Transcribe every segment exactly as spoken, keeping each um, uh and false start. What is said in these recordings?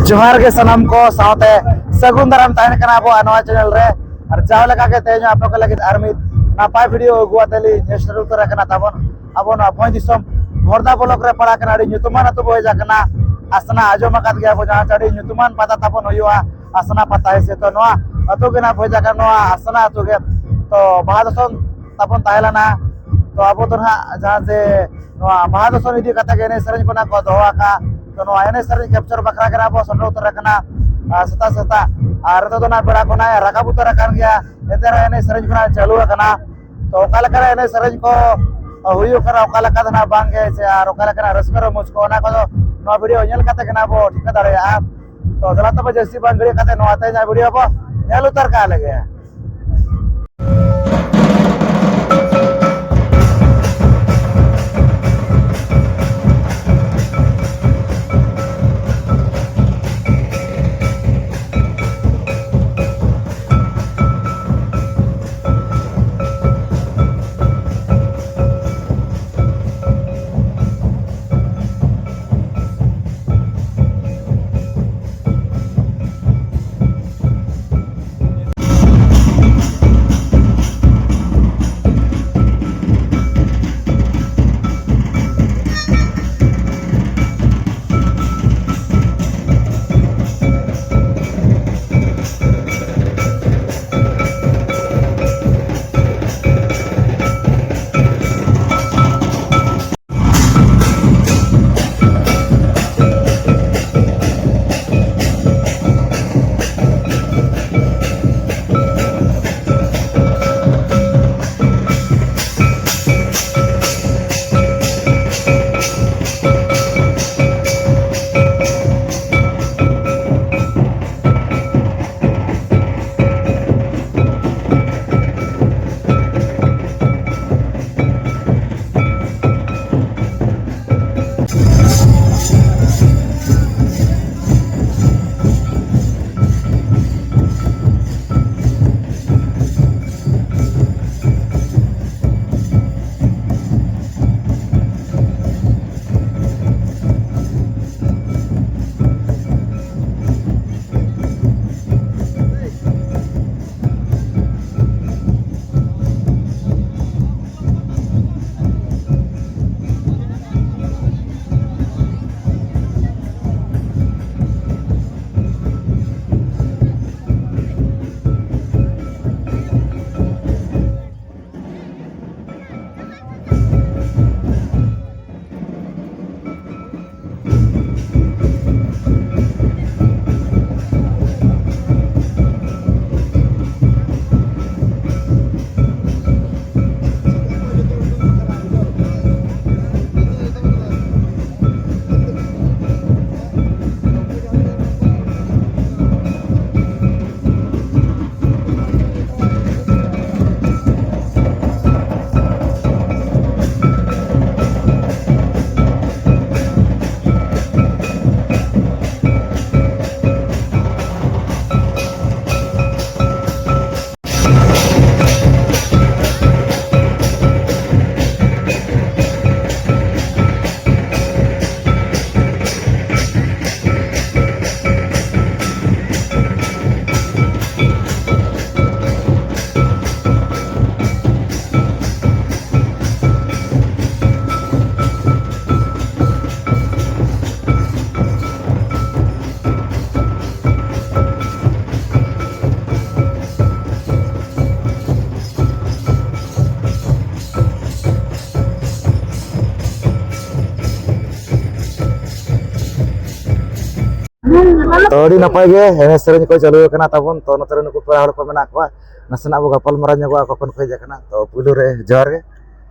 ᱡᱚᱦᱟᱨ ᱜᱮ ᱥᱟᱱᱟᱢ ᱠᱚ, ᱥᱟᱶᱛᱮ ᱥᱟᱹᱜᱩᱱ ᱫᱟᱨᱟᱢ ᱛᱟᱦᱮᱱ ᱠᱟᱱᱟ ᱟᱵᱚᱣᱟᱜ ᱱᱚᱣᱟ ᱪᱮᱱᱮᱞ ᱨᱮ᱾ ᱟᱨ ᱡᱟᱣ ᱞᱮᱠᱟ ᱜᱮ ᱛᱮᱦᱮᱧ ᱦᱚᱸ ᱟᱯᱮ ᱠᱚ ᱞᱟᱹᱜᱤᱫ ᱟᱨ ᱢᱤᱫ ᱱᱟᱯᱟᱭ ᱵᱷᱤᱰᱤᱭᱳ ᱟᱹᱜᱩ ᱟᱛᱮ ᱞᱤᱧ ᱥᱮᱴᱮᱨ ᱩᱛᱟᱹᱨ ᱟᱠᱟᱱᱟ ᱛᱟᱵᱚᱱ ᱟᱵᱚ ᱱᱚᱣᱟ ᱵᱷᱚᱸᱡᱽ ᱫᱤᱥᱚᱢ ᱵᱷᱚᱨᱫᱟ ᱵᱞᱚᱠ ᱨᱮ ᱯᱟᱲᱟᱜ ᱠᱟᱱᱟ ᱟᱹᱰᱤ ᱧᱩᱛᱩᱢᱟᱱ ᱟᱹᱛᱩ ᱵᱚ ᱦᱮᱡ ᱟᱠᱟᱱᱟ ᱟᱥᱱᱟ᱾ ᱟᱸᱡᱚᱢ ᱟᱠᱟᱫ ᱜᱮᱭᱟ ᱵᱚ, ᱡᱟᱦᱟᱸ ᱪᱮ ᱟᱹᱰᱤ ᱧᱩᱛᱩᱢᱟᱱ ᱯᱟᱛᱟ ᱛᱟᱵᱚᱱ ᱦᱩᱭᱩᱜᱼᱟ ᱟᱥᱱᱟ ᱯᱟᱛᱟ, ᱦᱮᱸ ᱥᱮ᱾ ᱛᱚ ᱱᱚᱣᱟ ᱟᱹᱛᱩ ᱜᱮ ᱱᱟᱜ ᱵᱚ ᱦᱮᱡ ᱟᱠᱟᱱᱟ, ᱱᱚᱣᱟ ᱟᱥᱱᱟ ᱟᱹᱛᱩ ᱜᱮ᱾ ᱛᱚ ᱵᱟᱦᱟ ᱫᱚᱥᱚᱱ ᱛᱟᱵᱚᱱ ᱛᱟᱦᱮᱸ ᱞᱮᱱᱟ᱾ ᱛᱚ ᱟᱵᱚ ᱫᱚ ᱱᱟᱦᱟᱜ ᱡᱟᱦᱟᱸ ᱡᱮ ᱱᱚᱣᱟ ᱵᱟᱦᱟ ᱫᱚᱥᱚᱱ ᱤᱫᱤ ᱠᱟᱛᱮ ᱜᱮ ᱮᱱᱮᱡ ᱥᱮᱨᱮᱧ ᱠᱚ ᱱᱟᱜ ᱠᱚ ᱫᱚᱦᱚ ᱟᱠᱟᱫ᱾ ᱛᱚ ᱱᱚᱣᱟ ᱮᱱᱮᱡ ᱥᱮᱨᱮᱧ ᱠᱮᱯᱪᱟᱨ ᱵᱟᱠᱷᱨᱟ ᱜᱮ ᱱᱟᱜ ᱵᱚ ᱥᱮᱴᱮᱨ ᱩᱛᱟᱹᱨ ᱟᱠᱟᱱᱟ, ᱟᱨ ᱥᱮᱛᱟᱜ ᱥᱮᱛᱟᱜ᱾ ᱟᱨ ᱱᱤᱛᱚᱜ ᱫᱚ ᱱᱟᱜ ᱵᱮᱲᱟ ᱠᱚ ᱱᱟᱜ ᱨᱟᱠᱟᱵ ᱩᱛᱟᱹᱨ ᱟᱠᱟᱱ ᱜᱮᱭᱟ, ᱮᱱᱛᱮ ᱨᱮᱦᱚᱸ ᱮᱱᱮᱡ ᱥᱮᱨᱮᱧ ᱠᱚ ᱱᱟᱜ ᱪᱟᱹᱞᱩ ᱟᱠᱟᱱᱟ᱾ ᱛᱚ ᱚᱠᱟ ᱞᱮᱠᱟᱱᱟᱜ ᱮᱱᱮᱡ ᱥᱮᱨᱮᱧ ᱠᱚ ᱦᱩᱭᱩᱜ ᱠᱟᱱᱟ, ᱚᱠᱟ ᱞᱮᱠᱟ ᱫᱚ ᱱᱟᱜ ᱵᱟᱝ ᱜᱮ, ᱥᱮ ᱟᱨ ᱚᱠᱟ ᱞᱮᱠᱟᱱᱟᱜ ᱨᱟᱹᱥᱠᱟᱹ ᱨᱚᱢᱚᱡᱽ ᱠᱚ, ᱚᱱᱟ ᱠᱚᱫᱚ ᱱᱚᱣᱟ ᱵᱷᱤᱰᱤᱭᱳ ᱧᱮᱞ ᱠᱟᱛᱮ ᱜᱮ ᱱᱟᱜ ᱵᱚ ᱴᱷᱤᱠᱟᱹ ᱫᱟᱲᱮᱭᱟᱜᱼᱟ᱾ ᱛᱚ ᱫᱮᱞᱟ ᱛᱚᱵᱮ ᱡᱟᱹᱥᱛᱤ ᱵᱟᱝ ᱜᱷᱟᱹᱲᱤᱡ ᱠᱟᱛᱮ ᱱᱚᱣᱟ ᱛᱮᱦᱮᱧᱟᱜ ᱵᱷᱤᱰᱤᱭᱳ ᱵᱚ ᱧᱮᱞ ᱩᱛᱟᱹᱨ ᱠᱟᱜ ᱞᱮᱜᱮ᱾ ᱛᱚ, ᱟᱹᱰᱤ ᱱᱟᱯᱟᱭ ᱜᱮ ᱮᱱᱮᱡ ᱥᱮᱨᱮᱧ ᱠᱚ ᱪᱟᱹᱞᱩ ᱟᱠᱟᱱᱟ ᱛᱟᱵᱚᱱ᱾ ᱛᱚ, ᱱᱚᱛᱮ ᱨᱮ ᱱᱩᱠᱩ ᱯᱮᱲᱟ ᱦᱚᱲ ᱠᱚ ᱢᱮᱱᱟᱜ ᱠᱚᱣᱟ, ᱱᱟᱥᱮᱱᱟᱜ ᱵᱚ ᱜᱟᱯᱟᱞ ᱢᱟᱨᱟᱣ ᱧᱚᱜᱚᱜᱼᱟ, ᱚᱠᱟ ᱠᱷᱚᱱ ᱠᱚ ᱦᱮᱡ ᱟᱠᱟᱱᱟ᱾ ᱛᱚ, ᱯᱩᱭᱞᱩ ᱨᱮ ᱡᱚᱦᱟᱨ ᱜᱮ᱾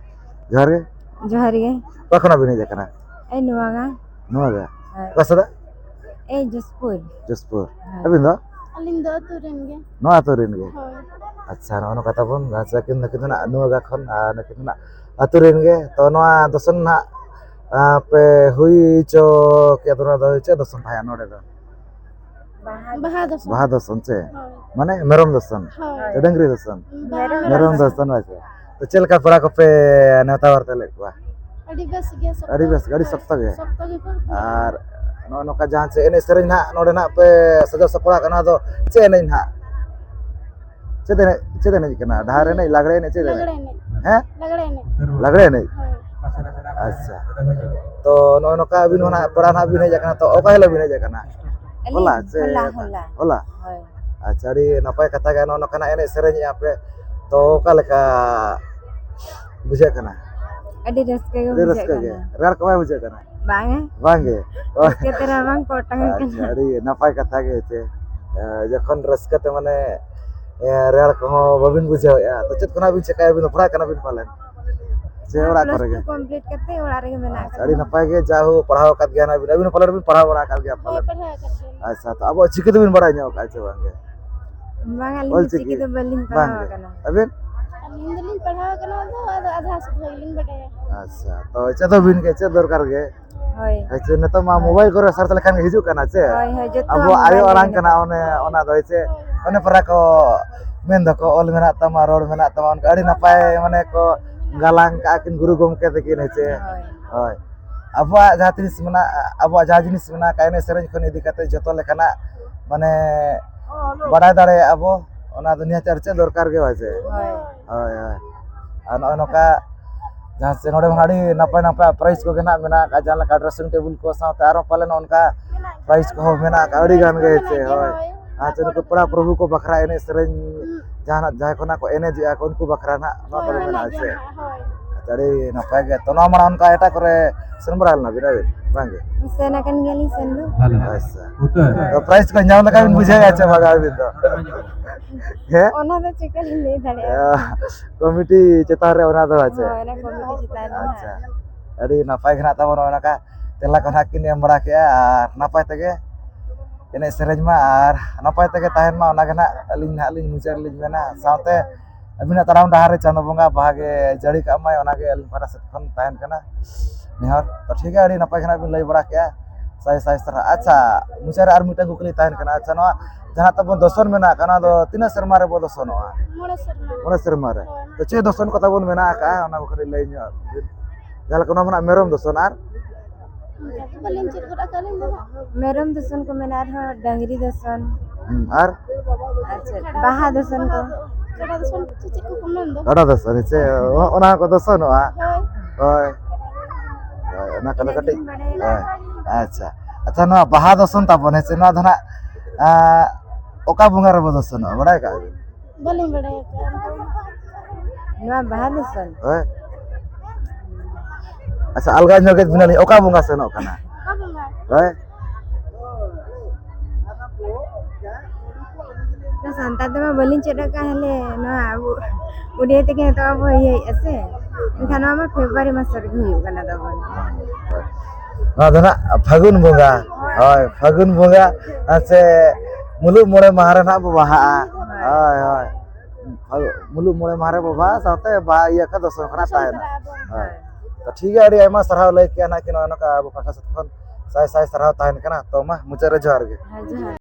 ᱡᱚᱦᱟᱨ ᱜᱮ᱾ ᱡᱚᱦᱟᱨ ᱜᱮ᱾ ᱚᱠᱟ ᱠᱷᱚᱱᱟᱜ ᱵᱤᱱ ᱦᱮᱡ ᱟᱠᱟᱱᱟ? ᱮᱭ ᱱᱚᱣᱟ ᱜᱮ᱾ ᱱᱚᱣᱟ ᱜᱮ? ᱦᱳᱭ᱾ ᱚᱠᱟ ᱥᱮᱫ? ᱮᱭ ᱡᱚᱥᱯᱩᱨ᱾ ᱡᱚᱥᱯᱩᱨ᱾ ᱦᱳᱭ᱾ ᱟᱹᱵᱤᱱ ᱫᱚ? ᱟᱹᱞᱤᱧ ᱫᱚ ᱟᱹᱛᱩ ᱨᱮᱱ ᱜᱮ᱾ ᱱᱚᱣᱟ ᱟᱹᱛᱩ ᱨᱮᱱ ᱜᱮ? ᱦᱳᱭ᱾ ᱟᱪᱪᱷᱟ, ᱱᱚᱜᱼᱚ ᱱᱚᱝᱠᱟ ᱛᱟᱵᱚᱱ, ᱟᱪᱪᱷᱟ, ᱱᱩᱠᱤᱱ ᱫᱚ ᱱᱟᱜ ᱱᱚᱣᱟ ᱜᱮ ᱠᱷᱚᱱ, ᱟᱨ ᱱᱩᱠᱤᱱ ᱫᱚ ᱱᱟᱜ ᱟᱹᱛᱩ ᱨᱮᱱ ᱜᱮ᱾ ᱛᱚ, ᱱᱚᱣᱟ ᱫᱚᱥᱚᱱ ᱱᱟᱜ, ᱟ, ᱯᱮ ᱦᱩᱭ ᱦᱚᱪᱚ ᱠᱮᱫ ᱫᱚ, ᱱᱚᱣᱟ ᱫᱚ ᱪᱮᱫ ᱫᱚᱥᱚᱱ ᱛᱟᱦᱮᱸᱫ ᱱᱚᱰᱮ ᱫᱚ? ᱵᱟᱦᱟ ᱫᱚᱥᱚᱱ᱾ ᱵᱟᱦᱟ ᱫᱚᱥᱚᱱ ᱪᱮ? ᱦᱳᱭ᱾ ᱢᱟᱱᱮ ᱢᱮᱨᱚᱢ ᱫᱚᱥᱚᱱ? ᱦᱳᱭ᱾ ᱥᱮ ᱰᱟᱹᱝᱨᱤ ᱫᱚᱥᱚᱱ? ᱵᱟᱦᱟ ᱢᱮᱨᱚᱢ ᱢᱮᱨᱚᱢ ᱫᱚᱥᱚᱱ᱾ ᱫᱚᱥᱚᱱ, ᱟᱪᱪᱷᱟ᱾ ᱛᱚ, ᱪᱮᱫ ᱞᱮᱠᱟ ᱯᱮᱲᱟ ᱠᱚᱯᱮ ᱱᱮᱣᱛᱟ ᱵᱟᱨᱛᱮ ᱞᱮᱫ ᱠᱚᱣᱟ? ᱟᱹᱰᱤ ᱵᱮᱥ ᱜᱮ, ᱥᱚᱠᱛᱚ᱾ ᱟᱹᱰᱤ ᱵᱮᱥ ᱜᱮ, ᱟᱹᱰᱤ ᱦᱳᱭ, ᱥᱚᱠᱛᱚ ᱜᱮ᱾ ᱥᱚᱠᱛᱚ ᱜᱮᱠᱚ᱾ ᱟᱨ ᱱᱚᱜᱼᱚ ᱱᱚᱝᱠᱟ ᱡᱟᱦᱟᱸ ᱪᱮ ᱮᱱᱮᱡ ᱥᱮᱨᱮᱧ ᱱᱟᱦᱟᱜ ᱱᱚᱰᱮ ᱱᱟᱜ ᱯᱮ ᱥᱟᱡᱟᱣ ᱥᱟᱯᱲᱟᱣ ᱠᱟᱱᱟ, ᱚᱱᱟ ᱫᱚ ᱪᱮᱫ ᱮᱱᱮᱡ ᱱᱟᱦᱟᱜ? ᱪᱮᱫ ᱮᱱᱮᱡ, ᱪᱮᱫ ᱮᱱᱮᱡ ᱠᱟᱱᱟ? ᱰᱟᱦᱟᱨ ᱮᱱᱮᱡ, ᱞᱟᱜᱽᱲᱮ ᱮᱱᱮᱡ, ᱪᱮᱫ ᱮᱱᱮᱡ? ᱞᱟᱜᱽᱲᱮ ᱮᱱᱮᱡ᱾ ᱦᱮᱸ? ᱞᱟᱜᱽᱲᱮ ᱮᱱᱮᱡ᱾ ᱞᱟᱜᱽᱲᱮ ᱮᱱᱮᱡ? ᱦᱳᱭ᱾ ᱟᱪᱪᱷᱟ᱾ ᱛᱚ, ᱱᱚᱜᱼᱚ ᱱᱚᱝᱠᱟ ᱟᱹᱵᱤᱱ ᱦᱚᱸ ᱱᱟᱦᱟᱜ ᱯᱮᱲᱟ ᱱᱟᱦᱟᱜ ᱵᱤᱱ ᱦᱮᱡ ᱟᱠᱟᱱᱟ, ᱛᱚ, ᱚᱠᱟ ᱦᱤᱞᱳᱜ ᱵᱤᱱ ᱦᱮᱡ ᱟᱠᱟᱱᱟ? ᱟᱹᱞᱤᱧ? ᱦᱚᱞᱟ ᱪᱮ ᱦᱚᱞᱟ, ᱚᱠᱟ? ᱦᱚᱞᱟ᱾ ᱦᱚᱞᱟ? ᱦᱳᱭ᱾ ᱟᱪᱪᱷᱟ, ᱟᱹᱰᱤ ᱱᱟᱯᱟᱭ ᱠᱟᱛᱷᱟ ᱜᱮ, ᱱᱚᱜᱼᱚ ᱱᱚᱝᱠᱟᱱᱟᱜ ᱮᱱᱮᱡ ᱥᱮᱨᱮᱧᱮᱜᱼᱟ ᱯᱮ, ᱛᱚ, ᱚᱠᱟ ᱞᱮᱠᱟ ᱵᱩᱡᱷᱟᱹᱜ ᱠᱟᱱᱟ? ᱟᱹᱰᱤ ᱨᱟᱹᱥᱠᱟᱹ ᱜᱮ ᱟᱹᱰᱤ ᱵᱩᱡᱷᱟᱹᱜ ᱨᱟᱹᱥᱠᱟᱹ ᱜᱮ᱾ ᱠᱟᱱᱟ᱾ ᱨᱮᱭᱟᱲ ᱠᱚ ᱵᱟᱭ ᱵᱩᱡᱷᱟᱹᱜ ᱠᱟᱱᱟ? ᱵᱟᱝᱟ᱾ ᱵᱟᱝ ᱜᱮ? ᱨᱟᱹᱥᱠᱟᱹ ᱛᱮ ᱨᱟᱵᱟᱝ ᱠᱚ ᱚᱴᱟᱝ ᱟᱪᱪᱷᱟ, ᱠᱟᱱᱟ᱾ ᱟᱹᱰᱤ ᱱᱟᱯᱟᱭ ᱠᱟᱛᱷᱟ ᱜᱮ ᱪᱮ᱾ ᱮ, ᱡᱚᱠᱷᱚᱱ ᱨᱟᱹᱥᱠᱟᱹ ᱛᱮ ᱢᱟᱱᱮ, ᱮ, ᱨᱮᱭᱟᱲ ᱠᱚᱦᱚᱸ ᱵᱟᱵᱤᱱ ᱵᱩᱡᱷᱟᱹᱣᱮᱫᱼᱟ, ᱛᱚ ᱪᱮᱫ ᱠᱷᱚᱱᱟᱜ ᱵᱤᱱ ᱪᱮᱠᱟᱭᱟ? ᱟᱹᱵᱤᱱ ᱫᱚ ᱯᱟᱲᱦᱟᱜ ᱠᱟᱱᱟ ᱵᱤᱱ ᱯᱟᱞᱮᱱ? ᱪᱮ ᱦᱮᱸ, ᱚᱲᱟᱜ plus ᱠᱚᱨᱮ ᱜᱮ? Two complete ᱠᱟᱛᱮ ᱚᱲᱟᱜ ᱨᱮᱜᱮ ᱢᱮᱱᱟᱜ ᱟᱪᱪᱷᱟ, ᱟᱠᱟᱫ ᱟᱹᱰᱤ ᱞᱤᱧᱟ᱾ ᱱᱟᱯᱟᱭ ᱜᱮ, ᱡᱟ ᱦᱳ ᱯᱟᱲᱦᱟᱣ ᱟᱠᱟᱫ ᱜᱮᱭᱟ ᱱᱟᱜ ᱵᱤᱱ, ᱟᱹᱵᱤᱱ ᱦᱚᱸ ᱯᱟᱞᱮᱱ ᱵᱤᱱ ᱯᱟᱲᱦᱟᱣ ᱵᱟᱲᱟ ᱟᱠᱟᱫ ᱜᱮᱭᱟ ᱯᱟᱞᱮᱱ? ᱦᱳᱭ, ᱯᱟᱲᱦᱟᱣ ᱟᱠᱟᱫ ᱜᱮᱭᱟᱞᱤᱧ᱾ ᱟᱪᱪᱷᱟ, ᱛᱚ ᱟᱵᱚᱣᱟᱜ ᱪᱤᱠᱤ ᱫᱚᱵᱤᱱ ᱵᱟᱲᱟᱭ ᱧᱚᱜ ᱟᱠᱟᱫᱼᱟ ᱪᱮ ᱵᱟᱝ ᱜᱮ? ᱵᱟᱝ, ᱟᱹᱞᱤᱧ ᱫᱚ ᱚᱞᱪᱤᱠᱤ? ᱪᱤᱠᱤ ᱫᱚ ᱵᱟᱹᱞᱤᱧ ᱵᱟᱝ ᱯᱟᱲᱦᱟᱣ ᱜᱮ᱾ ᱟᱠᱟᱱᱟ᱾ ᱟᱹᱵᱤᱱ? ᱟᱹᱞᱤᱧ ᱫᱚᱞᱤᱧ ᱯᱟᱲᱦᱟᱣ ᱟᱠᱟᱱᱟ, ᱟᱫᱚ, ᱟᱫᱚ ᱟᱫᱷᱟ ᱥᱩᱫᱷᱟᱹ ᱜᱮᱞᱤᱧ ᱵᱟᱰᱟᱭᱟ᱾ ᱟᱪᱪᱷᱟ, ᱛᱚ ᱪᱮᱫᱚᱜ ᱵᱤᱱ ᱜᱮ, ᱪᱮᱫ ᱫᱚᱨᱠᱟᱨ ᱜᱮ᱾ ᱦᱳᱭ᱾ ᱦᱳᱭ ᱪᱮ, ᱱᱤᱛᱚᱜ ᱢᱟ ᱦᱳᱭ᱾ Mobile ᱠᱚᱨᱮ search ᱞᱮᱠᱷᱟᱱ ᱜᱮ ᱦᱤᱡᱩᱜ ᱠᱟᱱᱟ ᱪᱮ? ᱦᱳᱭ, ᱦᱳᱭ, ᱡᱚᱛᱚ ᱟᱵᱚᱣᱟᱜ mobile ᱟᱭᱳ ᱨᱮᱜᱮ ᱟᱲᱟᱝ ᱠᱟᱱᱟ, ᱱᱤᱛᱚᱜ᱾ ᱚᱱᱮ ᱚᱱᱟ ᱫᱚ ᱦᱳᱭ ᱪᱮ, ᱚᱱᱮ ᱯᱟᱨᱟ ᱠᱚ ᱢᱮᱱ ᱫᱚᱠᱚ, "ᱚᱞ ᱢᱮᱱᱟᱜ ᱛᱟᱢᱟ, ᱨᱚᱲ ᱢᱮᱱᱟᱜ ᱛᱟᱢᱟ", ᱚᱱᱠᱟ ᱟᱹᱰᱤ ᱱᱟᱯᱟᱭ ᱢᱟᱱᱮ ᱠᱚ ᱜᱟᱞᱟᱝ ᱠᱟᱜᱼᱟ ᱠᱤᱱ ᱜᱩᱨᱩ ᱜᱚᱢᱠᱮ ᱛᱟᱹᱠᱤᱱ ᱦᱮᱸ ᱪᱮ? ᱦᱳᱭ᱾ ᱦᱳᱭ᱾ ᱟᱵᱚᱣᱟᱜ ᱡᱟᱦᱟᱸ ᱡᱤᱱᱤᱥ ᱢᱮᱱᱟᱜᱼᱟ, ᱟᱵᱚᱣᱟᱜ ᱡᱟᱦᱟᱸ ᱡᱤᱱᱤᱥ ᱢᱮᱱᱟᱜ ᱟᱠᱟᱫ, ᱮᱱᱮᱡ ᱥᱮᱨᱮᱧ ᱠᱷᱚᱱ ᱤᱫᱤ ᱠᱟᱛᱮ ᱡᱚᱛᱚ ᱞᱮᱠᱟᱱᱟᱜ ᱢᱟᱱᱮ ᱵᱟᱰᱟᱭ ᱫᱟᱲᱮᱭᱟᱜᱼᱟ ᱵᱚ, ᱚᱱᱟ ᱫᱚ ᱱᱤᱦᱟᱹᱛ ᱟᱨ ᱪᱮᱫ ᱫᱚᱨᱠᱟᱨ ᱜᱮ ᱵᱟᱝ ᱪᱮ? ᱦᱳᱭ᱾ ᱦᱳᱭ, ᱦᱳᱭ᱾ ᱟᱨ ᱱᱚᱜᱼᱚᱭ ᱱᱚᱝᱠᱟ ᱡᱟᱦᱟᱸ ᱥᱮ ᱱᱚᱰᱮ ᱢᱟ ᱟᱹᱰᱤ ᱱᱟᱯᱟᱭ ᱱᱟᱯᱟᱭ prize ᱠᱚᱜᱮ ᱱᱟᱜ ᱢᱮᱱᱟᱜ ᱟᱠᱟᱫ, ᱡᱟᱦᱟᱸ ᱞᱮᱠᱟ dressing table ᱠᱚ ᱥᱟᱶᱛᱮ ᱟᱨᱚ ᱯᱟᱞᱮᱱ ᱚᱱᱠᱟ prize ᱠᱚᱦᱚᱸ ᱢᱮᱱᱟᱜ ᱟᱠᱟᱫ ᱟᱹᱰᱤ ᱜᱟᱱ ᱜᱮ ᱪᱮ? ᱦᱳᱭ᱾ ᱟᱨ ᱪᱮ ᱱᱩᱠᱩ ᱯᱮᱲᱟ ᱯᱨᱚᱵᱷᱩ ᱠᱚ ᱵᱟᱠᱷᱨᱟ ᱮᱱᱮᱡ ᱥᱮᱨᱮᱧ ᱡᱟᱦᱟᱱᱟᱜ ᱡᱟᱦᱟᱸᱭ ᱠᱷᱚᱱᱟᱜ ᱠᱚ ᱮᱱᱮᱡᱮᱜᱼᱟ ᱠᱚ ᱩᱱᱠᱩ ᱵᱟᱠᱷᱨᱟ ᱱᱟᱜ ᱱᱚᱣᱟ ᱦᱳᱭ, ᱠᱚᱨᱮ ᱦᱳᱭ, ᱢᱮᱱᱟᱜᱼᱟ ᱪᱮ? ᱦᱳᱭ᱾ ᱟᱹᱰᱤ ᱱᱟᱯᱟᱭ ᱜᱮ᱾ ᱛᱚ, ᱱᱚᱣᱟ ᱢᱟᱲᱟᱝ ᱚᱱᱠᱟ ᱮᱴᱟᱜ ᱠᱚᱨᱮ ᱥᱮᱱ ᱵᱟᱲᱟ ᱞᱮᱱᱟ ᱵᱤᱱ ᱟᱹᱵᱤᱱ? ᱵᱟᱝ ᱜᱮ? ᱥᱮᱱ ᱟᱠᱟᱱ ᱜᱮᱭᱟᱞᱤᱧ ᱥᱮᱱ ᱫᱚ᱾ ᱟᱪᱪᱷᱟ᱾ ᱩᱛᱟᱹᱨ᱾ ᱛᱚ, ᱯᱨᱟᱭᱤᱡᱽ ᱠᱚ ᱧᱟᱢ ᱞᱮᱠᱟ ᱵᱤᱱ ᱵᱩᱡᱷᱟᱹᱣᱮᱫᱼᱟ ᱪᱮ ᱵᱟᱝ ᱟᱹᱵᱤᱱ ᱫᱚ? ᱦᱮᱸ? ᱚᱱᱟ ᱫᱚ ᱪᱤᱠᱟᱹᱞᱤᱧ ᱞᱟᱹᱭ ᱫᱟᱲᱮᱭᱟᱜᱼᱟ? ᱠᱚᱢᱤᱴᱤ ᱪᱮᱛᱟᱱ ᱨᱮ ᱚᱱᱟ ᱫᱚ ᱟᱪᱪᱷᱟ᱾ ᱦᱳᱭ, ᱚᱱᱟ ᱠᱚᱢᱤᱴᱤ ᱪᱮᱛᱟᱱ ᱨᱮ ᱦᱟᱸᱜ᱾ ᱟᱪᱪᱷᱟ᱾ ᱟᱹᱰᱤ ᱱᱟᱯᱟᱭ ᱜᱮ ᱱᱟᱜ ᱛᱟᱵᱚᱱ ᱱᱚᱜᱼᱚᱭ ᱱᱚᱝᱠᱟ ᱛᱮᱞᱟ ᱠᱚ ᱱᱟᱜ ᱠᱤᱱ ᱮᱢ ᱵᱟᱲᱟ ᱠᱮᱜᱼᱟ, ᱟᱨ ᱱᱟᱯᱟᱭ ᱛᱮᱜᱮ ᱮᱱᱮᱡ ᱥᱮᱨᱮᱧ ᱢᱟ ᱟᱨ ᱱᱟᱯᱟᱭ ᱛᱮᱜᱮ ᱛᱟᱦᱮᱱ ᱢᱟ, ᱚᱱᱟ ᱜᱮ ᱱᱟᱜ ᱟᱹᱞᱤᱧ ᱱᱟᱜ ᱞᱤᱧ ᱢᱩᱪᱟᱹᱫ ᱨᱮᱞᱤᱧ ᱢᱮᱱᱟ᱾ ᱥᱟᱶᱛᱮ ᱟᱹᱵᱤᱱᱟᱜ ᱛᱟᱲᱟᱢ ᱰᱟᱦᱟᱨ ᱨᱮ ᱪᱟᱸᱫᱳ ᱵᱚᱸᱜᱟ ᱵᱟᱦᱟ ᱜᱮ ᱡᱟᱹᱲᱤ ᱠᱟᱜ ᱢᱟᱭ, ᱚᱱᱟ ᱜᱮ ᱟᱹᱞᱤᱧ ᱯᱟᱦᱴᱟ ᱥᱮᱫ ᱠᱷᱚᱱ ᱛᱟᱦᱮᱱ ᱠᱟᱱᱟ ᱱᱮᱦᱚᱨ᱾ ᱛᱚ, ᱴᱷᱤᱠ ᱜᱮᱭᱟ, ᱟᱹᱰᱤ ᱱᱟᱯᱟᱭ ᱜᱮ ᱱᱟᱜ ᱵᱤᱱ ᱞᱟᱹᱭ ᱵᱟᱲᱟ ᱠᱮᱜᱼᱟ, ᱥᱟᱭ ᱥᱟᱭ ᱥᱟᱨᱦᱟᱣ᱾ ᱟᱪᱪᱷᱟ, ᱢᱩᱪᱟᱹᱫ ᱨᱮ ᱟᱨ ᱢᱤᱫᱴᱟᱝ ᱠᱩᱠᱞᱤ ᱛᱟᱦᱮᱱ ᱠᱟᱱᱟ᱾ ᱟᱪᱪᱷᱟ, ᱱᱚᱣᱟ ᱡᱟᱦᱟᱸ ᱛᱟᱵᱚᱱ ᱫᱚᱥᱚᱱ ᱢᱮᱱᱟᱜ ᱟᱠᱟᱫ, ᱚᱱᱟ ᱫᱚ ᱛᱤᱱᱟᱹᱜ ᱥᱮᱨᱢᱟ ᱨᱮᱵᱚ ᱫᱚᱥᱚᱱᱚᱜᱼᱟ? ᱢᱚᱬᱮ ᱥᱮᱨᱢᱟ᱾ ᱢᱚᱬᱮ ᱥᱮᱨᱢᱟ ᱨᱮ᱾ ᱦᱳᱭ, ᱛᱚ, ᱪᱮᱫ ᱫᱚᱥᱚᱱ ᱠᱚ ᱛᱟᱵᱚᱱ ᱢᱮᱱᱟᱜ ᱟᱠᱟᱫᱼᱟ, ᱚᱱᱟ ᱠᱚ ᱠᱟᱹᱴᱤᱡ ᱞᱟᱹᱭ ᱧᱚᱜ ᱵᱤᱱ᱾ ᱡᱟᱦᱟᱸ ᱞᱮᱠᱟ ᱱᱚᱣᱟ ᱢᱮᱱᱟᱜ ᱢᱮᱨᱚᱢ ᱫᱚᱥᱚᱱ ᱟᱨ ᱚᱱᱠᱟ ᱫᱚ ᱵᱟᱹᱞᱤᱧ ᱪᱮᱫ ᱜᱚᱫ ᱟᱠᱟᱫ ᱟᱹᱞᱤᱧ ᱫᱚ ᱦᱟᱸᱜ᱾ ᱢᱮᱨᱚᱢ ᱫᱚᱥᱚᱱ ᱠᱚ ᱢᱮᱱᱟᱜᱼᱟ, ᱟᱨᱦᱚᱸ ᱰᱟᱝᱨᱤ ᱫᱚᱥᱚᱱ᱾ ᱦᱩᱸ, ᱟᱨ? ᱟᱨ ᱪᱮᱫ? ᱵᱟᱦᱟ ᱫᱚᱥᱚᱱ ᱠᱚ᱾ ᱠᱟᱰᱟ ᱫᱚᱥᱚᱱ ᱪᱮ ᱪᱮᱫ ᱠᱚᱠᱚ ᱢᱮᱱ ᱫᱚ? ᱠᱟᱰᱟ ᱫᱚᱥᱚᱱ, ᱪᱮ, ᱚ-, ᱚᱱᱟ ᱠᱚ ᱫᱚᱥᱚᱱᱚᱜᱼᱟ? ᱦᱳᱭ᱾ ᱦᱳᱭ᱾ ᱦᱳᱭ, ᱚᱱᱟ ᱠᱚᱫᱚ ᱤᱱᱟᱹᱜ ᱠᱟᱹᱴᱤᱡ, ᱜᱮᱞᱤᱧ ᱵᱟᱲᱟᱭᱟ᱾ ᱦᱳᱭ᱾ ᱟᱪᱪᱷᱟ᱾ ᱟᱪᱪᱷᱟ, ᱱᱚᱣᱟ ᱵᱟᱦᱟ ᱫᱚᱥᱚᱱ ᱛᱟᱵᱚᱱ, ᱦᱮᱸ ᱥᱮ, ᱱᱚᱣᱟ ᱫᱚ ᱱᱟᱜ, ᱟᱸ, ᱚᱠᱟ ᱵᱚᱸᱜᱟ ᱨᱮᱵᱚ ᱫᱚᱥᱚᱱᱚᱜᱼᱟ, ᱵᱟᱲᱟᱭ ᱠᱟᱜᱼᱟ ᱵᱤᱱ? ᱵᱟᱹᱞᱤᱧ ᱵᱟᱲᱟᱭ ᱟᱠᱟᱫᱼᱟ᱾ ᱱᱚᱣᱟ ᱵᱟᱦᱟ ᱫᱚᱥᱚᱱ? ᱦᱳᱭ᱾ ᱟᱪᱪᱷᱟ, ᱟᱞᱜᱟ ᱧᱚᱜ ᱜᱮ ᱵᱮᱱᱟᱞᱤᱧ, ᱚᱠᱟ ᱵᱚᱸᱜᱟ ᱥᱮᱱᱚᱜ ᱠᱟᱱᱟ? ᱚᱠᱟ ᱵᱚᱸᱜᱟ? ᱦᱳᱭ᱾ ᱥᱟᱱᱛᱟᱲ ᱛᱮᱢᱟ ᱵᱟᱹᱞᱤᱧ ᱪᱮᱫ ᱟᱠᱟᱫ, ᱦᱟᱞᱮ ᱱᱚᱣᱟ ᱟᱵᱚ ᱩᱰᱤᱭᱟ ᱛᱮᱜᱮ ᱱᱤᱛᱚᱜ ᱟᱵᱚ ᱤᱭᱟᱹᱭᱮᱫᱼᱟ ᱥᱮ, ᱮᱱᱠᱷᱟᱱ ᱱᱚᱣᱟ ᱢᱟ ᱯᱷᱮᱵᱽᱨᱩᱣᱟᱨᱤ ᱢᱟᱥ ᱨᱮᱜᱮ ᱦᱩᱭᱩᱜ ᱠᱟᱱᱟ ᱛᱟᱵᱚᱱ᱾ ᱱᱚᱣᱟ ᱫᱚ ᱱᱟᱜ ᱯᱷᱟᱹᱜᱩᱱ ᱵᱚᱸᱜᱟ᱾ ᱦᱳᱭ, ᱯᱷᱟᱹᱜᱩᱱ ᱵᱚᱸᱜᱟ, ᱥᱮ ᱢᱩᱞᱩᱜ ᱢᱚᱬᱮ ᱢᱟᱦᱟ ᱨᱮ ᱱᱟᱜ ᱵᱚ ᱵᱟᱦᱟᱜᱼᱟ᱾ ᱦᱳᱭ, ᱦᱳᱭ᱾ ᱢᱩᱞᱩᱜ ᱢᱚᱬᱮ ᱢᱟᱦᱟ ᱨᱮ ᱵᱚ ᱵᱟᱦᱟ, ᱥᱟᱶᱛᱮ ᱵᱟᱦᱟ ᱤᱭᱟᱹ ᱠᱷᱟᱱ ᱫᱚᱥᱚᱱ ᱠᱷᱚᱱᱟᱜ ᱛᱟᱦᱮᱱᱟ᱾ ᱦᱳᱭ᱾ ᱛᱚ, ᱴᱷᱤᱠ ᱜᱮᱭᱟ, ᱟᱹᱰᱤ ᱟᱭᱢᱟ ᱥᱟᱨᱦᱟᱣ ᱞᱟᱹᱭ ᱠᱮᱜᱼᱟ ᱱᱟᱜ ᱠᱤᱱ ᱱᱚᱜᱼᱚᱭ ᱱᱚᱝᱠᱟ ᱟᱵᱚ ᱯᱟᱦᱴᱟ ᱥᱮᱫ ᱠᱷᱚᱱ ᱥᱟᱭ ᱥᱟᱭ ᱥᱟᱨᱦᱟᱣ ᱛᱟᱦᱮᱱ ᱠᱟᱱᱟ᱾ ᱛᱚ, ᱢᱟ, ᱢᱩᱪᱟᱹᱫ ᱨᱮ ᱡᱚᱦᱟᱨ ᱜᱮ᱾ ᱦᱮᱸ, ᱡᱚᱦᱟᱨ᱾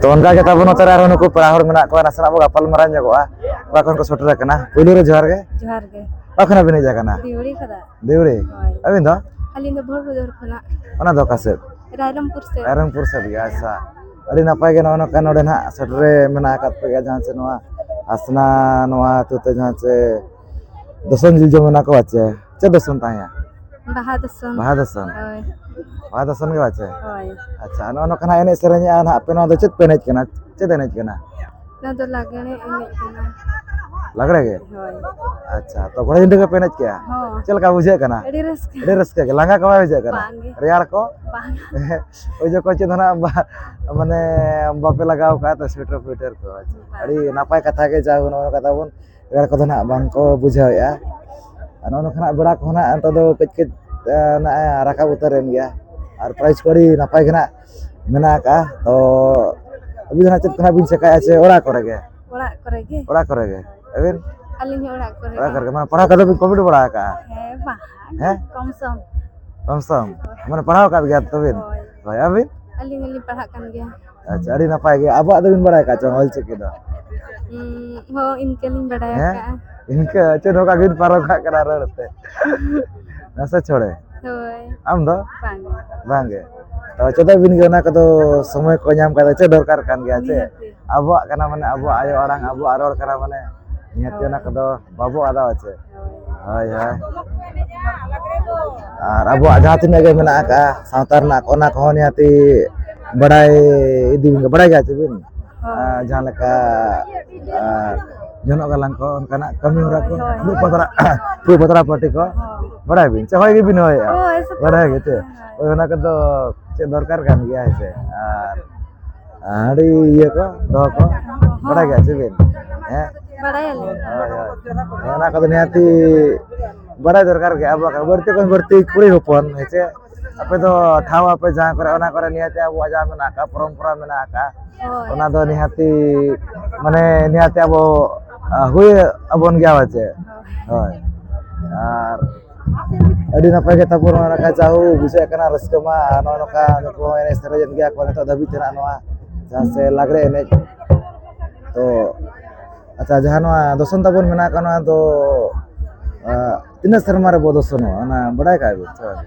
ᱛᱚ, ᱚᱱᱠᱟ ᱜᱮ ᱛᱟᱵᱚᱱ ᱱᱚᱛᱮ ᱨᱮ ᱟᱨᱦᱚᱸ ᱱᱩᱠᱩ ᱯᱮᱲᱟ ᱦᱚᱲ ᱢᱮᱱᱟᱜ ᱠᱚᱣᱟ, ᱱᱟᱥᱮᱱᱟᱜ ᱵᱚ ᱜᱟᱯᱟᱞ ᱢᱟᱨᱟᱣ ᱧᱚᱜᱚᱜᱼᱟ᱾ ᱚᱠᱟ ᱠᱷᱚᱱ ᱠᱚ ᱥᱮᱴᱮᱨ ᱟᱠᱟᱱᱟ? ᱯᱳᱭᱞᱳ ᱨᱮ ᱡᱚᱦᱟᱨ ᱜᱮ᱾ ᱡᱚᱦᱟᱨ ᱜᱮ᱾ ᱚᱠᱟ ᱠᱷᱚᱱᱟᱜ ᱵᱤᱱ ᱦᱮᱡ ᱟᱠᱟᱱᱟ? ᱫᱤᱣᱲᱤ ᱠᱷᱚᱱᱟᱜ᱾ ᱫᱤᱣᱲᱤ? ᱦᱳᱭ᱾ ᱟᱹᱵᱤᱱ ᱫᱚ? ᱟᱹᱞᱤᱧ ᱫᱚ ᱵᱷᱳᱨᱵᱟᱡᱟᱨ ᱠᱷᱚᱱᱟᱜ᱾ ᱚᱱᱟ ᱫᱚ ᱚᱠᱟ ᱥᱮᱫ? ᱨᱟᱭᱨᱚᱝᱯᱩᱨ ᱥᱮᱫ᱾ ᱨᱟᱭᱨᱚᱝᱯᱩᱨ ᱥᱮᱫ ᱜᱮ, ᱟᱪᱪᱷᱟ᱾ ᱟᱹᱰᱤ ᱱᱟᱯᱟᱭ ᱜᱮ ᱱᱚᱜᱼᱚ ᱱᱚᱝᱠᱟ ᱱᱚᱰᱮ ᱱᱟᱦᱟᱜ ᱥᱮᱴᱮᱨ ᱨᱮ ᱢᱮᱱᱟᱜ ᱟᱠᱟᱫ ᱯᱮᱭᱟ, ᱡᱟᱦᱟᱸ ᱪᱮ ᱱᱚᱣᱟ ᱦᱟᱥᱱᱟ, ᱱᱚᱣᱟ ᱟᱹᱛᱩ ᱛᱮ ᱡᱟᱦᱟᱸ ᱪᱮ ᱫᱚᱥᱚᱱ ᱡᱤᱞ ᱡᱚᱢ ᱢᱮᱱᱟᱜ ᱠᱚᱣᱟ ᱪᱮ? ᱪᱮᱫ ᱫᱚᱥᱚᱱ ᱛᱟᱦᱮᱸᱭᱟ? ᱵᱟᱦᱟ ᱫᱚᱥᱚᱱ᱾ ᱵᱟᱦᱟ ᱫᱚᱥᱚᱱ? ᱦᱳᱭ᱾ ᱵᱟᱦᱟ ᱫᱚᱥᱚᱱ ᱜᱮ ᱵᱟᱪᱮ? ᱦᱳᱭ᱾ ᱟᱪᱪᱷᱟ, ᱱᱚᱜᱼᱚ ᱱᱚᱝᱠᱟ ᱱᱟᱜ ᱮᱱᱮᱡ ᱥᱮᱨᱮᱧᱮᱜᱼᱟ ᱱᱟᱦᱟᱜ ᱯᱮ, ᱱᱚᱣᱟ ᱫᱚ ᱪᱮᱫ ᱯᱮ ᱮᱱᱮᱡ ᱠᱟᱱᱟ? ᱪᱮᱫ ᱮᱱᱮᱡ ᱠᱟᱱᱟ? ᱱᱚᱣᱟ ᱫᱚ ᱞᱟᱜᱽᱬᱮ ᱮᱱᱮᱡ ᱠᱟᱱᱟ᱾ ᱞᱟᱜᱽᱬᱮ ᱜᱮ? ᱦᱳᱭ᱾ ᱟᱪᱪᱷᱟ, ᱛᱚ ᱠᱚᱲᱟ ᱜᱤᱫᱽᱨᱟᱹ ᱜᱮᱯᱮ ᱮᱱᱮᱡ ᱠᱮᱜᱼᱟ? ᱦᱚᱸ᱾ ᱪᱮᱫ ᱞᱮᱠᱟ ᱵᱩᱡᱷᱟᱹᱜ ᱠᱟᱱᱟ? ᱟᱹᱰᱤ ᱨᱟᱹᱥᱠᱟᱹ᱾ ᱟᱹᱰᱤ ᱨᱟᱹᱥᱠᱟᱹ ᱜᱮ, ᱞᱟᱸᱜᱟ ᱠᱚ ᱵᱟᱭ ᱵᱩᱡᱷᱟᱹᱜ ᱠᱟᱱᱟ? ᱵᱟᱝ ᱜᱮ᱾ ᱨᱮᱭᱟᱲ ᱠᱚ? ᱵᱟᱝ᱾ ᱳᱭ ᱡᱚᱠᱷᱚᱱ ᱪᱮᱫ ᱦᱚᱸ ᱱᱟᱜ ᱵᱟ-, ᱢᱟᱱᱮ ᱵᱟᱯᱮ ᱞᱟᱜᱟᱣ ᱠᱟᱜᱼᱟ ᱛᱚ ᱥᱩᱭᱮᱴᱟᱨ ᱯᱷᱩᱭᱴᱟᱨ ᱠᱚ? ᱟᱪᱪᱷᱟ᱾ ᱵᱟᱝ᱾ ᱟᱹᱰᱤ ᱱᱟᱯᱟᱭ ᱠᱟᱛᱷᱟ ᱜᱮ, ᱡᱟ ᱦᱳ ᱱᱚᱜᱼᱚ ᱠᱟᱛᱷᱟ ᱵᱚᱱ ᱨᱮᱭᱟᱲ ᱠᱚᱫᱚ ᱱᱟᱦᱟᱜ ᱵᱟᱝ ᱠᱚ ᱵᱩᱡᱷᱟᱹᱣᱮᱫᱼᱟ᱾ ᱟᱨ ᱱᱚᱜᱼᱚ ᱱᱚᱝᱠᱟ ᱱᱟᱜ ᱵᱮᱲᱟ ᱠᱚᱦᱚᱸ ᱱᱟᱦᱟᱜ ᱱᱤᱛᱚᱜ ᱫᱚ ᱠᱟᱹᱡ ᱠᱟᱹᱡ, ᱮ, ᱱᱟᱜ ᱮ ᱨᱟᱠᱟᱵ ᱩᱛᱟᱹᱨ ᱮᱱ ᱜᱮᱭᱟ᱾ ᱟᱨ prize ᱠᱚ ᱟᱹᱰᱤ ᱱᱟᱯᱟᱭ ᱜᱮ ᱱᱟᱜ ᱢᱮᱱᱟᱜ ᱟᱠᱟᱜᱼᱟ᱾ ᱛᱚ ᱟᱹᱵᱤᱱ ᱫᱚ ᱱᱟᱜ ᱪᱮᱫ ᱠᱚ ᱱᱟᱜ ᱵᱤᱱ ᱪᱮᱠᱟᱭᱟ ᱥᱮ ᱚᱲᱟᱜ ᱠᱚᱨᱮ ᱜᱮ? ᱚᱲᱟᱜ ᱠᱚᱨᱮ ᱜᱮ᱾ ᱚᱲᱟᱜ ᱠᱚᱨᱮ ᱜᱮ᱾ ᱟᱹᱵᱤᱱ? ᱟᱹᱞᱤᱧ ᱦᱚᱸ ᱚᱲᱟᱜ ᱠᱚᱨᱮ ᱚᱲᱟᱜ ᱜᱮ᱾ ᱠᱚᱨᱮ ᱜᱮ᱾ ᱢᱟᱱᱮ ᱯᱟᱲᱦᱟᱣ ᱠᱚᱫᱚ ᱵᱤᱱ complete ᱵᱟᱲᱟ ᱟᱠᱟᱜᱼᱟ? ᱦᱮᱸ, ᱵᱟᱝ᱾ ᱦᱮᱸ? ᱠᱚᱢ ᱥᱚᱢ᱾ ᱠᱚᱢ ᱥᱚᱢ? ᱢᱟᱱᱮ ᱯᱟᱲᱦᱟᱣ ᱟᱠᱟᱫ ᱜᱮᱭᱟ ᱛᱚ ᱵᱤᱱ? ᱦᱳᱭ᱾ ᱦᱳᱭ, ᱟᱹᱵᱤᱱ? ᱟᱹᱞᱤᱧ ᱦᱚᱸᱞᱤᱧ ᱯᱟᱲᱦᱟᱜ ᱠᱟᱱ ᱜᱮᱭᱟ᱾ ᱟᱪᱪᱷᱟ, ᱟᱹᱰᱤ ᱱᱟᱯᱟᱭ ᱜᱮ᱾ ᱟᱵᱚᱣᱟᱜ ᱫᱚᱵᱤᱱ ᱵᱟᱲᱟᱭ ᱟᱠᱟᱫ ᱪᱚᱝ ᱚᱞ ᱪᱤᱠᱤ ᱫᱚ? ᱩᱸ, ᱦᱚᱸ, ᱤᱱᱠᱟᱹ ᱞᱤᱧ ᱵᱟᱲᱟᱭ ᱦᱮᱸ? ᱟᱠᱟᱫᱼᱟ᱾ ᱤᱱᱠᱟᱹ ᱪᱮᱫ ᱦᱚᱸ ᱵᱟᱵᱤᱱ ᱯᱟᱨᱚᱢ ᱠᱟᱜ ᱠᱟᱱᱟ ᱨᱚᱲ ᱛᱮ? ᱱᱟᱥᱮ ᱪᱷᱚᱲᱮ? ᱦᱳᱭ᱾ ᱟᱢ ᱫᱚ? ᱵᱟᱝ᱾ ᱵᱟᱝ ᱜᱮ? ᱛᱚ ᱪᱮᱫᱟᱜ ᱵᱤᱱ ᱜᱮ ᱚᱱᱟ ᱠᱚᱫᱚ ᱥᱚᱢᱚᱭ ᱠᱚ ᱧᱟᱢ ᱠᱟᱛᱮ ᱪᱮᱫ ᱫᱚᱨᱠᱟᱨ ᱠᱟᱱ ᱜᱮᱭᱟ ᱪᱮ? ᱱᱤᱦᱟᱹᱛᱤ᱾ ᱟᱵᱚᱣᱟᱜ ᱠᱟᱱᱟ ᱢᱟᱱᱮ ᱟᱵᱚᱣᱟᱜ ᱟᱭᱳ ᱟᱲᱟᱝ, ᱟᱵᱚᱣᱟᱜ ᱨᱚᱲ ᱠᱟᱱᱟ ᱢᱟᱱᱮ ᱱᱤᱦᱟᱹᱛᱤ ᱚᱱᱟ ᱦᱳᱭ᱾ ᱠᱚᱫᱚ ᱵᱟᱵᱚ ᱟᱫᱟ ᱪᱮ? ᱦᱳᱭ᱾ ᱦᱳᱭ, ᱦᱳᱭ᱾ ᱟᱨ ᱟᱵᱚᱣᱟᱜ ᱡᱟᱦᱟᱸ ᱛᱤᱱᱟᱹᱜ ᱜᱮ ᱢᱮᱱᱟᱜ ᱟᱠᱟᱫᱼᱟ ᱥᱟᱶᱛᱟ ᱨᱮᱱᱟᱜ, ᱚᱱᱟ ᱠᱚᱦᱚᱸ ᱱᱤᱦᱟᱹᱛᱤ ᱵᱟᱲᱟᱭ ᱤᱫᱤ, ᱵᱟᱲᱟᱭ ᱜᱮᱭᱟ ᱪᱮ ᱵᱤᱱ? ᱦᱳᱭ᱾ ᱟᱨ ᱡᱟᱦᱟᱸ ᱞᱮᱠᱟ, ᱟᱨ ᱡᱚᱱᱚᱜ ᱜᱟᱞᱟᱝ ᱠᱚ, ᱚᱱᱠᱟᱱᱟᱜ ᱠᱟᱹᱢᱤ ᱦᱚᱨᱟ ᱠᱚ, ᱦᱳᱭ, ᱦᱳᱭ, ᱯᱷᱩᱲᱩᱜ ᱦᱳᱭ᱾ ᱯᱟᱛᱲᱟ, ᱯᱷᱩᱲᱩᱜ ᱯᱟᱛᱲᱟ ᱯᱟᱹᱴᱤ ᱠᱚ, ᱦᱳᱭ᱾ ᱵᱟᱲᱟᱭ ᱵᱤᱱ ᱥᱮ ᱦᱚᱭ ᱜᱮᱵᱤᱱ ᱦᱚᱭᱮᱜᱼᱟ? ᱦᱳᱭ, ᱥᱮᱛᱟᱜ ᱵᱟᱲᱟᱭ ᱜᱮ ᱪᱮ? ᱦᱳᱭ᱾ ᱦᱳᱭ, ᱚᱱᱟ ᱠᱚᱫᱚ ᱪᱮᱫ ᱫᱚᱨᱠᱟᱨ ᱠᱟᱱ ᱜᱮᱭᱟ ᱦᱮᱸ ᱥᱮ? ᱟᱨ ᱟᱹᱰᱤ ᱤᱭᱟᱹ ᱠᱚ, ᱫᱚᱦᱚ ᱠᱚ, ᱦᱚᱸ᱾ ᱵᱟᱲᱟᱭ ᱜᱮᱭᱟ ᱪᱮ ᱵᱤᱱ? ᱦᱮᱸ? ᱵᱟᱲᱟᱭᱟᱞᱤᱧ᱾ ᱦᱳᱭ, ᱦᱳᱭ᱾ ᱚᱱᱟ ᱠᱚᱫᱚ ᱱᱤᱦᱟᱹᱛᱤ ᱵᱟᱲᱟᱭ ᱫᱚᱨᱠᱟᱨ ᱜᱮ᱾ ᱟᱵᱚᱣᱟᱜ ᱵᱟᱹᱲᱛᱤ ᱠᱷᱚᱱ ᱵᱟᱹᱲᱛᱤ ᱠᱩᱲᱤ ᱦᱚᱯᱚᱱ, ᱦᱮᱸ ᱪᱮ? ᱟᱯᱮ ᱫᱚ ᱴᱷᱟᱶ ᱟᱯᱮ ᱡᱟᱦᱟᱸ ᱠᱚᱨᱮ, ᱚᱱᱟ ᱠᱚᱨᱮ ᱱᱤᱦᱟᱹᱛᱤ ᱟᱵᱚᱣᱟᱜ ᱡᱟᱦᱟᱸ ᱢᱮᱱᱟᱜ ᱟᱠᱟᱫ, ᱯᱚᱨᱚᱢᱯᱚᱨᱟ ᱢᱮᱱᱟᱜ ᱟᱠᱟᱫ, ᱦᱳᱭ᱾ ᱚᱱᱟ ᱫᱚ ᱱᱤᱦᱟᱹᱛᱤ, ᱢᱟᱱᱮ, ᱱᱤᱦᱟᱹᱛᱤ ᱟᱵᱚ, ᱟ, ᱦᱩᱭ ᱟᱵᱚᱱ ᱜᱮᱭᱟ, ᱦᱳᱭ ᱪᱮ? ᱦᱳᱭ᱾ ᱦᱳᱭ᱾ ᱟᱨ ᱟᱹᱰᱤ ᱱᱟᱯᱟᱭ ᱜᱮ ᱛᱟᱵᱚᱱ ᱱᱚᱜᱼᱚᱭ ᱱᱚᱝᱠᱟ ᱡᱟᱦᱩ ᱵᱩᱡᱷᱟᱹᱜ ᱠᱟᱱᱟ, ᱨᱟᱹᱥᱠᱟᱹ ᱢᱟ ᱱᱚᱜᱼᱚᱭ ᱱᱚᱝᱠᱟ ᱱᱩᱠᱩ ᱦᱚᱸ ᱮᱱᱮᱡ ᱥᱮᱨᱮᱧᱮᱫ ᱜᱮᱭᱟ ᱠᱚ ᱱᱤᱛᱚᱜ ᱫᱷᱟᱹᱵᱤᱡ ᱛᱮ ᱱᱟᱜ ᱱᱚᱣᱟ ᱡᱟᱦᱟᱸ ᱥᱮ ᱞᱟᱜᱽᱲᱮ ᱮᱱᱮᱡ᱾ ᱛᱚ ᱟᱪᱪᱷᱟ, ᱡᱟᱦᱟᱸ ᱱᱚᱣᱟ ᱫᱚᱥᱚᱱ ᱛᱟᱵᱚᱱ ᱢᱮᱱᱟᱜ ᱟᱠᱟᱫ, ᱱᱚᱣᱟ ᱫᱚ ᱛᱤᱱᱟᱹᱜ ᱥᱮᱨᱢᱟ ᱨᱮᱵᱚ ᱫᱚᱥᱚᱱᱚᱜᱼᱟ, ᱚᱱᱟ ᱵᱟᱲᱟᱭ ᱠᱟᱜ ᱵᱤᱱ ᱥᱮ ᱵᱟᱝ?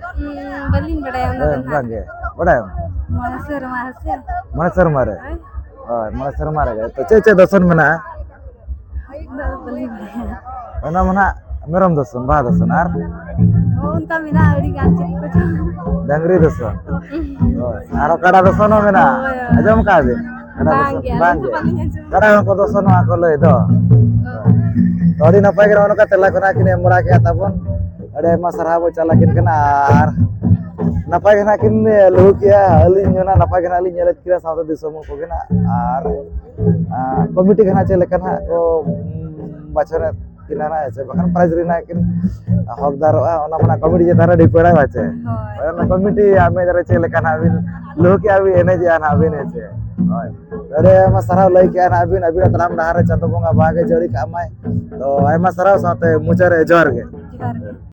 ᱵᱟᱹᱞᱤᱧ ᱵᱟᱲᱟᱭᱟ ᱚᱱᱟ ᱫᱚ ᱱᱟᱦᱟᱜ᱾ ᱵᱟᱝᱜᱮ ᱵᱟᱲᱟᱭᱟᱢ? ᱢᱚᱬᱮ ᱥᱮᱨᱢᱟ ᱦᱮᱸ ᱥᱮ? ᱢᱚᱬᱮ ᱥᱮᱨᱢᱟ ᱨᱮ? ᱦᱳᱭ᱾ ᱦᱳᱭ, ᱢᱚᱬᱮ ᱥᱮᱨᱢᱟ ᱨᱮᱜᱮ᱾ ᱛᱚ ᱪᱮᱫ ᱪᱮᱫ ᱫᱚᱥᱚᱱ ᱢᱮᱱᱟᱜᱼᱟ? ᱚᱱᱟ ᱫᱚ ᱵᱟᱹᱞᱤᱧ ᱵᱟᱲᱟᱭᱟ᱾ ᱚᱱᱟ ᱢᱟ ᱱᱟᱦᱟᱜ ᱢᱮᱨᱚᱢ ᱫᱚᱥᱚᱱ, ᱵᱟᱦᱟ ᱫᱚᱥᱚᱱ, ᱟᱨ? ᱚᱱᱠᱟ ᱢᱮᱱᱟᱜᱼᱟ ᱟᱹᱰᱤ ᱜᱟᱱ ᱪᱮᱫ ᱠᱚᱪᱚᱝ᱾ ᱰᱟᱝᱨᱤ ᱫᱚᱥᱚᱱ᱾ ᱦᱳᱭ, ᱟᱨᱚ ᱠᱟᱰᱟ ᱫᱚᱥᱚᱱ ᱦᱚᱸ ᱢᱮᱱᱟᱜᱼᱟ᱾ ᱦᱳᱭ, ᱦᱳᱭ᱾ ᱟᱸᱡᱚᱢ ᱟᱠᱟᱫ ᱵᱤᱱ? ᱠᱟᱰᱟ ᱫᱚᱥᱚᱱ, ᱵᱟᱝᱜᱮ, ᱟᱹᱞᱤᱧ ᱫᱚ ᱵᱟᱝᱜᱮ᱾ ᱵᱟᱹᱞᱤᱧ ᱟᱸᱡᱚᱢ ᱠᱟᱰᱟ ᱦᱚᱸᱠᱚ ᱫᱚᱥᱚᱱᱚᱜᱼᱟ ᱠᱚ ᱞᱟᱹᱭ ᱫᱚ᱾ ᱚ᱾ ᱛᱚ ᱟᱹᱰᱤ ᱱᱟᱯᱟᱭ ᱜᱮ ᱱᱚᱜᱼᱚ ᱱᱚᱝᱠᱟ ᱛᱮᱞᱟ ᱠᱚ ᱱᱟᱦᱟᱜ ᱠᱤᱱ ᱮᱢ ᱵᱟᱲᱟ ᱠᱮᱫᱼᱟ ᱛᱟᱵᱚᱱ᱾ ᱟᱹᱰᱤ ᱟᱭᱢᱟ ᱥᱟᱨᱦᱟᱣ ᱵᱚᱱ ᱪᱟᱞ ᱟᱹᱠᱤᱱ ᱠᱟᱱᱟ, ᱟᱨ ᱱᱟᱯᱟᱭ ᱜᱮ ᱱᱟᱦᱟᱜ ᱠᱤᱱ ᱞᱩᱦᱩᱠᱮᱜᱼᱟ᱾ ᱟᱹᱞᱤᱧ ᱦᱚᱸ ᱱᱟᱦᱟᱜ ᱱᱟᱯᱟᱭ ᱜᱮ ᱱᱟᱦᱟᱜ ᱞᱤᱧ ᱧᱮᱞᱮᱫ ᱠᱤᱱᱟ, ᱥᱟᱶᱛᱮ ᱫᱤᱥᱚᱢ ᱦᱚᱲ ᱠᱚᱜᱮ ᱱᱟᱦᱟᱜ᱾ ᱟᱨ ᱠᱚᱢᱤᱴᱤ ᱜᱮ ᱱᱟᱦᱟᱜ ᱪᱮᱫ ᱞᱮᱠᱟ ᱱᱟᱦᱟᱜ ᱠᱚ ᱵᱟᱪᱷᱚᱱᱮᱫ ᱠᱤᱱᱟ ᱱᱟᱦᱟᱜ, ᱥᱮ ᱵᱟᱠᱷᱟᱱ ᱯᱨᱟᱭᱤᱡᱽ ᱨᱮᱱᱟᱜ ᱠᱤᱱ ᱦᱚᱠᱫᱟᱨᱚᱜᱼᱟ, ᱚᱱᱟ ᱢᱟ ᱱᱟᱦᱟᱜ ᱠᱚᱢᱤᱴᱤ ᱪᱮᱛᱟᱱ ᱨᱮ ᱰᱤᱯᱮᱱᱰᱟᱭ ᱵᱟᱪᱮ᱾ ᱦᱳᱭ᱾ ᱚᱱᱟ ᱠᱚᱢᱤᱴᱤ ᱟᱢᱮᱫ ᱨᱮ ᱪᱮᱫ ᱞᱮᱠᱟ ᱱᱟᱦᱟᱜ ᱵᱤᱱ ᱞᱩᱦᱩᱠᱮᱜᱼᱟ ᱵᱤᱱ, ᱮᱱᱮᱡᱮᱜᱼᱟ ᱱᱟᱦᱟᱜ ᱵᱤᱱ, ᱦᱮᱸ ᱥᱮ? ᱦᱳᱭ᱾ ᱟᱹᱰᱤ ᱟᱭᱢᱟ ᱥᱟᱨᱦᱟᱣ ᱞᱟᱹᱭ ᱠᱮᱜᱼᱟ ᱱᱟᱦᱟᱜ ᱵᱤᱱ, ᱟᱹᱵᱤᱱᱟᱜ ᱛᱟᱲᱟᱢ ᱰᱟᱦᱟᱨ ᱨᱮ ᱪᱟᱸᱫᱳ ᱵᱚᱸᱜᱟ ᱵᱟᱦᱟ ᱜᱮ ᱡᱟᱹᱲᱤ ᱠᱟᱜ ᱢᱟᱭ᱾ ᱛᱚ ᱟᱭᱢᱟ ᱥᱟᱨᱦᱟᱣ, ᱥᱟᱶᱛᱮ ᱢᱩᱪᱟᱹᱫ ᱨᱮ ᱡᱚᱦᱟᱨ ᱜᱮ᱾ ᱡᱚᱦᱟᱨ ᱜᱮ᱾